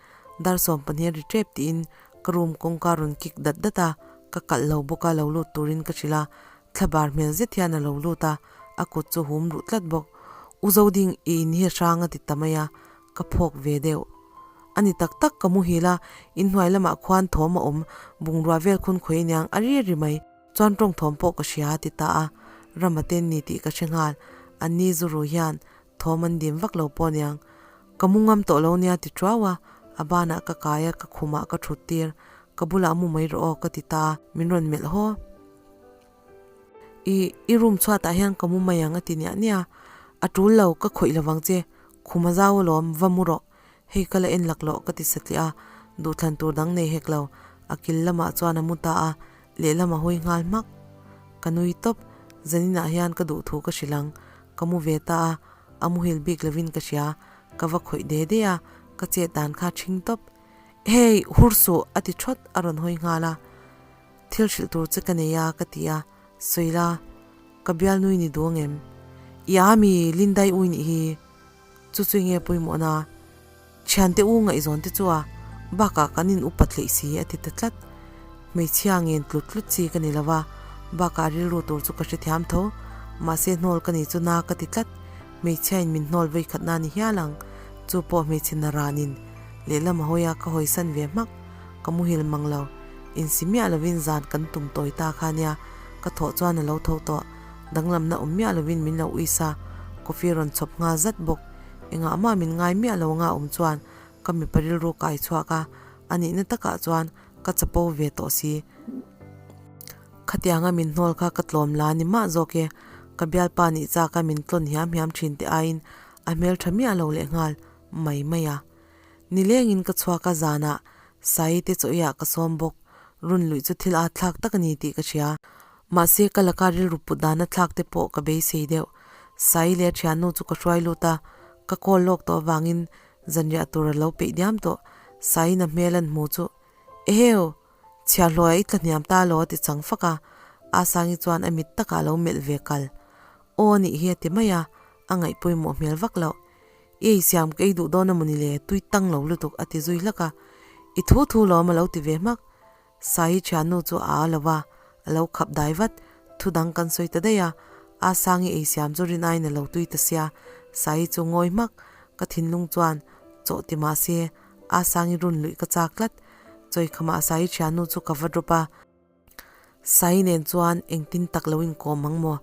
Dar 12 ri tep tiin ka room kawngka rawn kick dat dat a, ka kalh lo bawk a lo lut turin ka hrilh a, thlabar hmel zet hian a lo lut a, a kut chu hum ruh tlat bawk. U Zoding i in hi a hrang a ti ta mai a, ka phawk ve deuh. A ni tak tak ka muhil a, inhnuai lamah khuan thawm a awm, bungrua vel khun khawi aniang a ri ri mai. Chuan tawng thawm pawh ka hria a ti ta a, Rama te ni tih ka hre nghal. Anni zuru hian thawm an dim vak lo pawh aniang. Ka mu ngam tawh lo nia ti tuau a, a banah ka kai a, ka khumah ka thut tir. Ka bulah mu mai rawh aw ka ti ta a, min rawn melh haw. I, i room chhuatah hian ka mu mai ang a ti niah niah a. A tul lo, ka khawih lovang che. Khum a zau alawm, va mu rawh. Hei ka la en laklawh ka ti satliah a, duhthlan tur dang nei hek lo. A kil lamah chuan a mu ta a, lehlam a hawi nghal hmak. Ka nui tawp, zaninah hian ka duh thu ka hrilh ang. Ka mu ve ta a, a muhil bik lovin ka hria, ka va khawih de de a, ka chet dan kha ṭhing tawp. Hey, hur suh! a ti ṭhawt, a rawn hawi nghal a. Thil hrilh tur che ka nei a, ka ti a, sawi la, ka bialnui ni duh ang em? I a mi, Lindai ui nih hi. Chu chu nge pawimawhna? Thiante u ngaihzawn te chu a bakah kan in upat hleih si a ti ta tlat. Hmeichhia ngen tlut tlut chi ka ni lo va, bakah rilru tur chu ka hrethiam tho. Mahse hnawl ka ni chu na ka ti tlat. Hmeichhia in min hnawl vei khatna ni hial ang. Chu pawh hmeichhe na ranin lehlam a hawi a, ka hawisan ve hmak. Ka muhil mang lo. Insi miah lovin zan kan tum tawi ta kha nia, ka thawh chuan a lo tho tawh. Danglamna awm miah lovin min lo uisa, coffee rawn chhawp nghal zat bawk. Engah mah min ngai miah lo anga awm chuan ka mipa rilru kai chhuak a, a nihna takah chuan ka chapo ve tawh si. Khatianga min hnawl kha ka tlawm la ni mah zawk e, ka bialpa nih chak a min tlawn hiam hiam thin te aiin a hmeltha miah lo leh nghal mai mai a. Nilengin ka chhuak a zanah Sai te chaw eiah ka sawm bawk, run luih chu thil at thlak tak a ni tih ka hria. Mahse ka laka rilru put dana thlak te pawh ka beisei deuh. Sai leh a thiannu chu ka hruai lut a, ka call lawk tawh avangin zanriah tur a lo peih diam tawh. Saiin a hmel an hmu chu, Eheu! Chhiahhlawh ah i tla hniam ta lo a ti chang fak a, Asangi chuan a mit takah a lo melh ve kal. Aw a nih hi a ti mai a, a ngaih pawimawh hmel vak loh. I ei siam ka ei duh dawn a mawni le, tui tang lo lutuk a ti zui hlak a, I thu thu lawm a lo ti ve hmak. Saii thiannu chu a a lo va, a lo khap dai vat, thu dang kan sawi ta daih a, a Sangi ei siam chu rin aiin a lo tui ta sia, Saii chu ngawi hmak, ka thinlung chuan chawh ti mah se, a Sangi run luih ka chak tlat, chawi khamah Saii thiannu chu ka va drop a. Sai nen chuan engtin tak lo inkawm ang maw?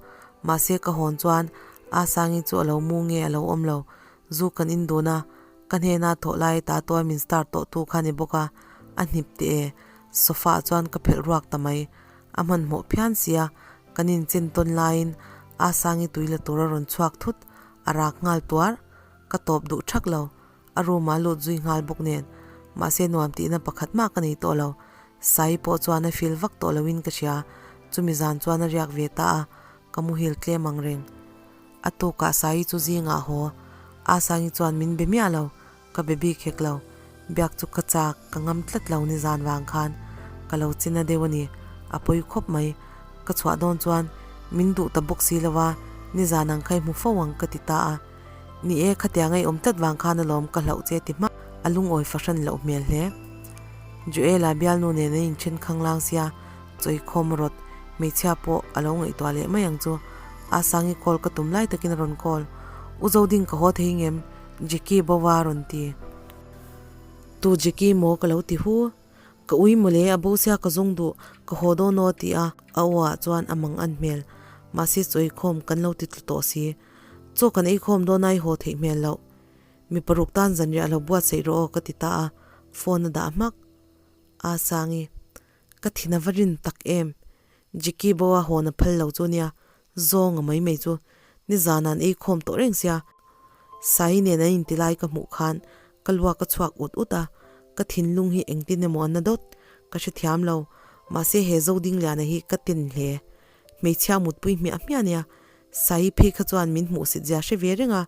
Mahse ka hawn chuan A Sangi chu a lo mu nge a lo awm lo. Zu kan in dun a, ka hnena thawh lai ta tawi min start tawh tu kha ni bawk a, a hnip teh e. Sofa ah chuan ka phelh ruak ta mai. A hmanhmawh phian sia, kan inchen tawn laiin A Sangi tui la tur a rawn chhuak thut, a rak nghal tuar. Ka tawp duh thak lo. A room ah lut zui nghal bawk nen mahse nuam tihna pakhat mah ka nei tawh lo. Sai pawh chuan a feel vak tawh loin ka hria, chumi zan chuan a riak ve ta a, ka muhil tlem ang reng. A tukah Sai chu zingah a haw, A Sangi chuan min be miah lo, ka be bik hek lo. Biak chu ka chak, ka ngam tlat lo ni zan vang khan ka lo china deuh a ni, a pawi khawp mai. Ka chhuah dawn chuan min duh ta bawk si lo a, nizan ang kha i hmu fo ang ka ti ta a. Ni e, khatiang a i awm tlat vang khan alawm ka hlauh che ti hmak. A lungawi fahran loh hmel hle. Joel-a bialnu nen an inthen khanglang sia, chawikhawm rawt, hmeichhia pawh a lo ngaihtuah leh mai ang chu. A Sangi call ka tum lai takin a rawn call. U Zoding ka haw thei ngem? Jackie Bowa a rawn ti. Tu Jackie maw ka lo ti hu. Ka ui mawle, a bo sia ka zawng duh, ka haw dawn aw ti a, a aw ah chuan a mang an hmel. Mahse chawikhawm kan lo ti tlu tawh si. Chaw kan ei khawm dawn a i haw theih hmel loh. Mi paruk tan zanriah lo buatsaih rawh aw ka ti ta a, phone a dah hmak. A Sangi, ka thin a va rin tak em? Jackie bo a hawn a phal lo chu nia, zawng a mai mai chu. Nizan an ei khawm tawh reng sia. Sai nen an inti lai ka hmuh khan ka luak a chhuak ut ut a, ka thinlung hi engtin emaw an na dawt, ka hrethiam lo. Mahse he Zodingliana hi ka ten hle. Hmeichhia mutpui hmiah hmiah nia, Saii phei kha chuan min hmuhsit zia hre ve reng a,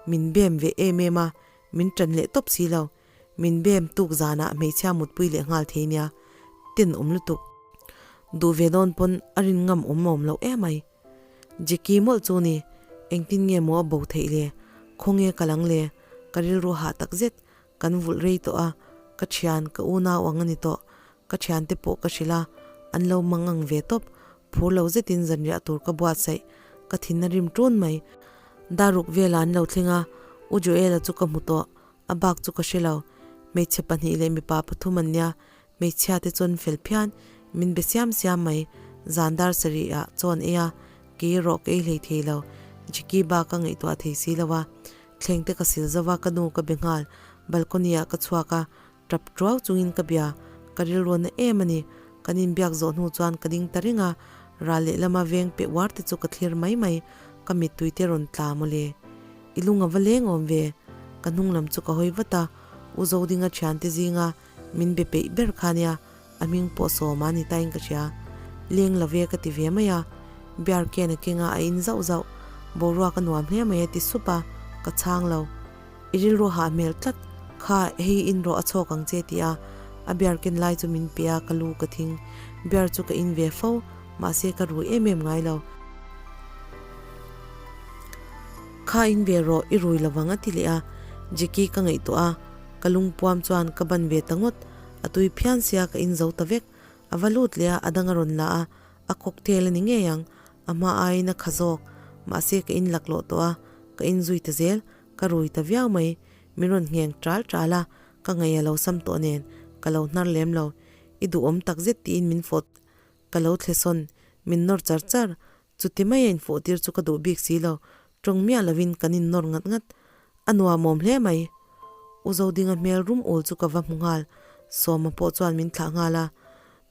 min bem ve em em a, min ṭan leh tawp si lo. Min bem tuk zanah hmeichhia mutpui leh nghal thei nia, ten awm lutuk. Duh ve dawn pawn a rin ngam awm awm loh em ai. Jackie mawlh chu ni, engtin nge maw a bo theih le? Khawnge ka lang le? Ka rilru hah tak zet, kan vulh rei tawh a, ka thian, ka unau ang a ni tawh. Ka thiante pawh ka hrilh a, an lo mang ang ve tawp. Phur lo zetin zanriah tur ka buatsaih, ka thin a rim ṭun mai. Daruk velah an lo thleng a, U Joel-a chu ka hmu tawh, a bak chu ka hre lo. Hmeichhe pahnih leh mipa pathum an nia, hmeichhia te chuan fel phian, min be siam siam mai. Zan dar sarih ah chawn ei a, kei erawh ka ei hlei thei lo. Jiki bak ka ngaihtuah thei si lo a, thleng te ka sil zo a, ka nu ka be nghal. Balcony ah ka chhuak a, tap tuau chungin ka bia, ka rilru na em a ni. Kan inbiak zawh hnu chuan ka ding ta reng a, ral lehlama veng peh uar te chu ka thlir mai mai, ka mittui te rawn tla mawle. I lung a va leng awm ve. Ka hnung lam chu ka hawi vat a, U Zodinga thiante zinga min be peih ber kha nia, a hming pawh sawma ni tain ka hria. Leng lo ve ka ti ve mai a, beer can a kenga a in zauh zauh, boruak a nuam hle mai a ti sup a, ka chhang lo. I rilru hah hmel tlat, kha hei in rawh a chhawk ang che ti a, a beer ken lai chu min pe a, ka lu ka thing. Beer chu ka in ve fo, mahse ka rui em em ngai lo. Kha in ve rawh, i rui lovang a ti leh a, Jackie ka ngaihtuah a, ka lungpuam chuan ka ban ve ta ngawt, a tui phian sia ka in zo ta vek, a va lut leh a, a dang a rawn la a, a cocktail a ni ngei ang, a hma aiin a kha zawk, mahse ka in laklawh tawh a, ka in zui ta zel, ka rui ta viau mai, min rawn ngheng ṭal ṭal a, ka ngaih a lo sam tawh nen, ka lo hnar lem lo, i duhawm takzet tiin min fawt Ka lo thle sawn, min nawr char char. Chuti mai a infawh tir chu ka duh bik si lo, tawng miah lovin kan innawr ngat ngat. A nuamawm hle mai. U Zodinga hmel rum ul chu ka va hmu nghal, Sawma pawh chuan min thlah nghal a.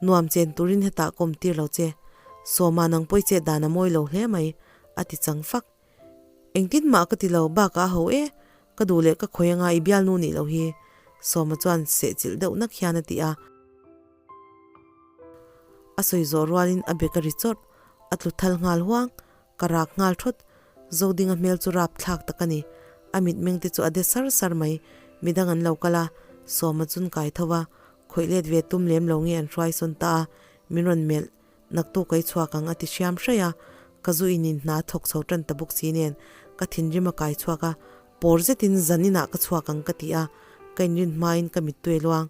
Nuam chen turin hetah ka awm tir lo che. Sawma nang pawi chet dan a mawi lo hle mai, a ti chang fak. Engtin mah ka ti lo, bakah a ho e, ka duh leh ka khawi anga i bialnu nih loh hi, Sawma chuan sehchilh deuh nak hian a ti a. A sawi zawh rualin a bek a ri chawrh, a tlu thal nghal huang, ka rak nghal thawt. Zodinga hmel chu rap thlak tak a ni. A mitmeng te chu a de sar sar mai. Midang an lo kal a, Sawma chun kai tho va, khawih let ve tum lem lo nge an hruai sawn ta a, min rawn melh, naktu kai chhuak ang a ti hriam hraih a, ka zu in in hna thawk chho tan ta bawk si nen ka thinrim a kai chhuak a, Pawr zetin zaninah ka chhuak ang ka ti a, ka inrin hmain ka mittui luang.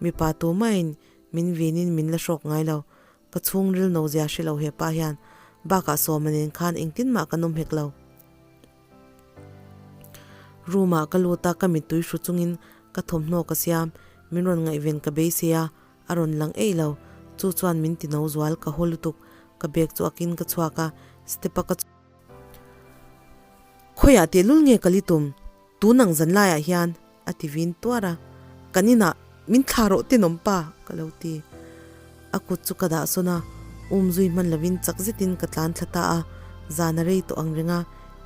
Mipa tumahin min vinin min la hrawk ngai lo. Ka chhungril no zia hre lo hepa hian bakah sawma nen khan engtin mah ka nawm hek lo. Room ah ka lut a, ka mittui hru chungin ka thawmhnaw ka siam. Min rawn ngaihven ka beisei a, a rawn lang eih lo. Chu chuan min ti no zual, ka haw lutuk. Ka bag chu akin ka chhuak a, step a ka. Khawiah tehlul nge ka li tum? Tun ang zan laiah hian a ti vin tuar a, kan inah min thla rawh tenawm pa ka lo ti. A kut chu ka dah sawn a, um zui hman lovin chak zetin ka tlan thla ta a, zan a rei tawh ang reng a,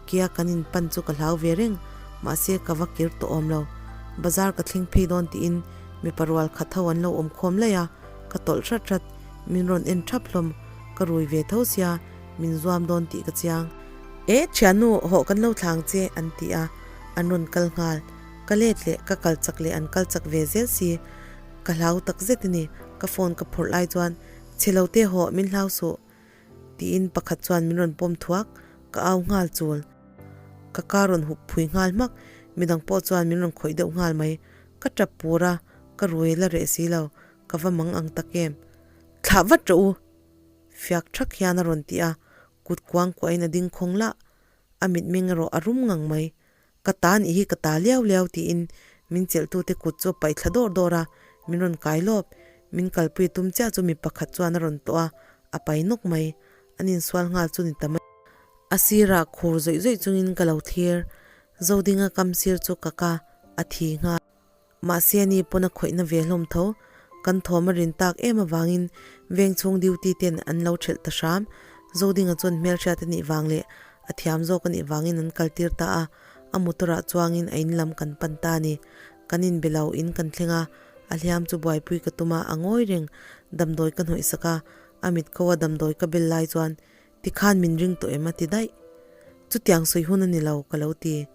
kia kan in pan chu ka hlau ve reng, mahse ka va kir tawh awm lo. Bazar ka thleng phei dawn tiin mipa rual khat ho an lo awm khawm laih a, ka tawlh hrat hrat, min rawn en thap hlawm, ka rui ve tho sia, Min zuam dawn tih ka chiang. E, thiannu, hawh kan lo thlang che, an ti a, an rawn kal nghal. Ka let leh, ka kal chak leh an kal chak ve zel si. Ka hlau tak zet a ni, ka phone ka phawrh lai chuan, Chhe lo te hawh, min hlau suh, tiin pakhat chuan min rawn pawm thuak, ka au nghal chul. Ka ka rawn hup phui nghal hmak, midang pawh chuan min rawn khawih deuh nghal mai. Ka tap pur a, ka rui la reh si lo, ka va mang ang tak em. Thlah vat rawh u! Fiak thak hian a rawn ti a, kut kuang kuahin a ding khawng lah. A mitmeng erawh a rum ngang mai. Ka ta nih hi ka ta liau liau tiin min chelhtute kut chu a paih thla dawr dawr a, min rawn kai lawp. Min kalpui tum chiah chu mi pakhat chuan a rawn tawh a, a pai nawk mai. An insual nghal chu ni ta mai. A sirah khur zawih zawih chungin ka lo thlir. Zodinga kam sir chu ka ka a thi nghal. Mahse ani pawn a khawihna ve hlawm tho. Kan thawm a rin tak em avangin veng chhung duty ten an lo thelh ta hram. Zodinga chuan hmelhriat a nih vang leh a thiam zawk a nih vangin an kaltir ta a, a motor ah chuangin a in lam kan pan ta a ni. Kan inbe lo in kan thleng a, a hliam chu buaipui ka tum a, a ngawi reng. Damdawi ka hnawih sak a, a mit ko a damdawi ka bel lai chuan tikhan min ring tawh em a ti daih. Chutiang sawi hun a ni lo ka lo ti.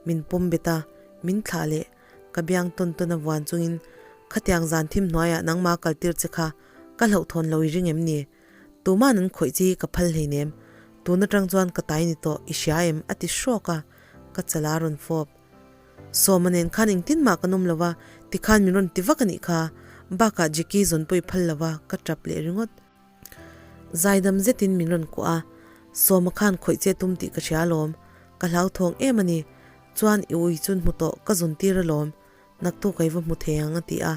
Min pawm bet a, min thlah leh. Ka biang tawn tawn a vuan chungin, Khatiang zan thim hnuaiah nangmah kal tir che kha ka hlauhthawn lo i ring em ni? Tuma'n an khawih chi ka phal hleinem. Tun atang chuan ka tai ni tawh, i hria em? a ti hrawk a, ka chala a rawn fawp. Sawma nen khan engtin mah kan awm lo va, tikhan min rawn ti vak a nih kha. Bakah Jackie zawn pawh i phal lo va, ka tap leh ringawt. Zaidam zetin min rawn kuah a, Sawma khan khawih che tum tih ka hria alawm, ka hlauthawng em a ni. Chuan i ui chun hmu tawh ka zun tir alawm. Naktuk a i va hmu thei ang a ti a,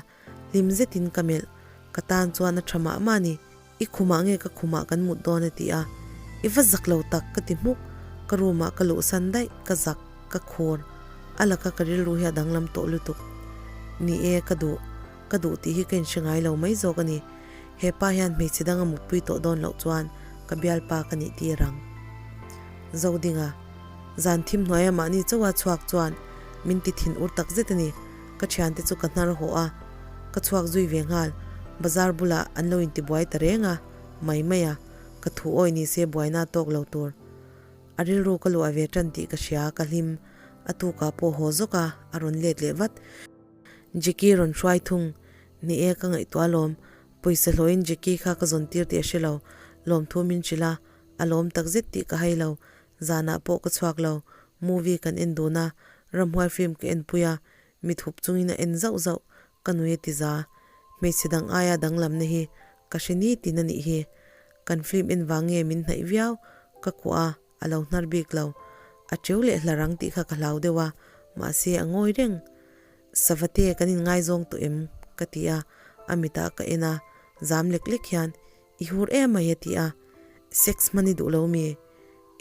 hlim zetin ka melh. Ka tan chuan a tha mah mah a ni. I khumah nge ka khumah kan mut dawn a ti a, I va zak lo tak ka ti hmuk. Ka room ah ka luhsan daih, ka zak, ka khur. A laka ka rilru hi a danglam tawh lutuk. Ni e, ka duh. Ka duh tih hi ka inhre ngai lo mai zawk a ni. He pa hian hmeichhe dang a mutpui tawh dawn loh chuan ka bialpa ka nih tir ang. Zodinga, zan thim hnuaia mahni chauha chhuak chuan min ti thin ur tak zet a ni. Ka thiante chu ka hnar haw a, ka chhuak zui ve nghal. Bazar bulah an lo intibuai ta reng a, mai mai a, ka thu awi ni se buaina tawk lo tur. A rilru ka luah ve tan tih ka hria, ka hlim. A tukah pawh haw zawk a, a rawn let leh vat. Jackie rawn hruai thung. Ni e, ka ngaihtuah alawm. Pawisa hlawhin Jackie kha ka zawn tir tih a hre lo. Lawmthu min hrilh a, a lawm tak zet tih ka hai lo. Zanah pawh ka chhuak lo. Movie kan en dun a, ramhuai film ka en pui a, mit hup chungin a en zauh zauh. Ka nui a ti za. Hmeichhe dang aia danglamna hi ka hre ni tin a nih hi. Kan film en vang nge min hnaih viau, ka kuah a. A lo hnar bik lo. A teu leh hlar ang tih kha ka hlau deuh a, mahse a ngawi reng. Savate kan inngaizawng tawh em? ka ti a, a mitah ka en a, zam lek lek hian, I hur em mai a ti a, Sex hman i duh lo mi?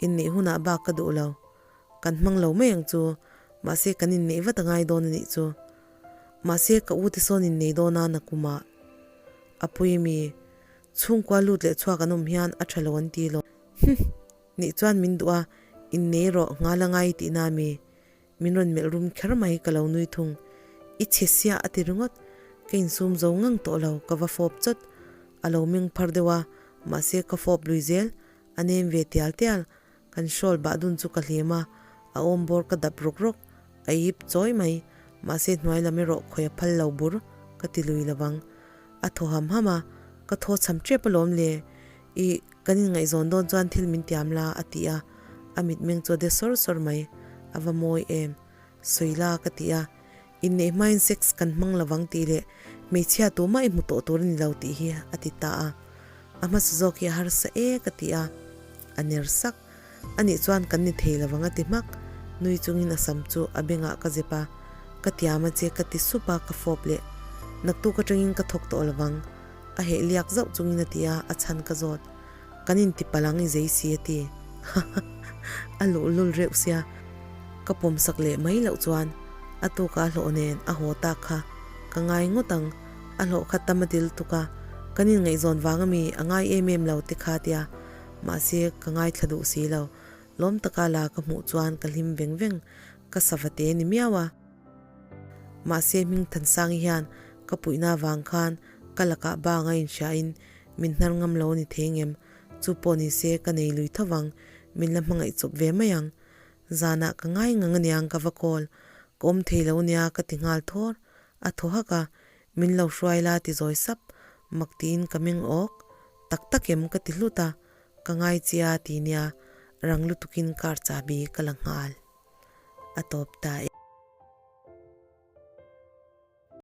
Inneih hunah bak ka duh lo. Kan hmang lo mai ang chu, mahse kan inneih vat a ngai dawn a nih chu. Mahse ka u te sawn innei dawn a nakumah. A pui mi? Chhungkua lut leh chhuak an awm hian a tha lo an ti lo. Hmh! Nih chuan min duh a, innei rawh, nghal a ngai tihna a mi? Min rawn melh rum kher mai ka lo nui thung. I chhe siah a ti ringawt. Ka insum zo ngang tawh lo, ka va fawp chawt. A lo meng phar deuh a, mahse ka fawp lui zel. A nem ve tial tial. Kan shawl bah dun chu ka hlim a, a awm bawr ka dap rawk rawk. A ip chawi mai, mahse hnuai lam erawh khawi a phal lo bur, ka ti lui lovang. A thaw ham ham a, ka thaw cham tep alawm le. I, kan inngaihzawn dawn chuan thil min tiam la, a ti a. A mitmeng chu a de sawr sawr mai. A va mawi em? Sawi la, ka ti a. Inneih hmain sex kan hmang lovang tih leh hmeichhia tumah i hmu tawh tur a ni lo tih hi, a ti ta a. A hmasa zawk hi a harsa e, ka ti a. A ner sak. Anih chuan kan ni thei lovang a ti hmak. Nui chungin a sam chu a bengah ka zep a. Ka tiam a che, ka ti sup a, ka fawp leh. Naktuk atangin ka thawk tawh lovang. A heh liak zauh chungin a ti a, a chhan ka zawt. Kan inti palh ang i zei si a ti. Haha, a luhlul reuh sia. Ka pawmsak leh mai loh chuan a tuka a hlawh nen a haw tak kha ka ngai ngawt ang. A hlawh kha tam a dil tuk a, kan inngaihzawn vang ami a ngai em em lo ti kha tia. Mahse, ka ngaithla duh si lo. Lawm taka la ka hmuh chuan ka hlim veng veng. Ka savate ni miau a. Mahse Hmingthansangi hian ka puihna avang khan ka lakah bang a inhriain min hnar ngam lo a ni thei ngem, chu pawh ni se ka nei lui tho vang, min la hmangaih chawp ve mai ang. Zanah ka ngai ngang aniang ka va call, ka awm thei lo ania ka ti nghal thawr, a thaw hak a, min lo hruai la ti zawi sap, mak tiin ka meng awk, tak tak em ka ti hlut a, ka ngai chia ti nia, rang lutukin car chahbi ka la nghal. A tawp ta e.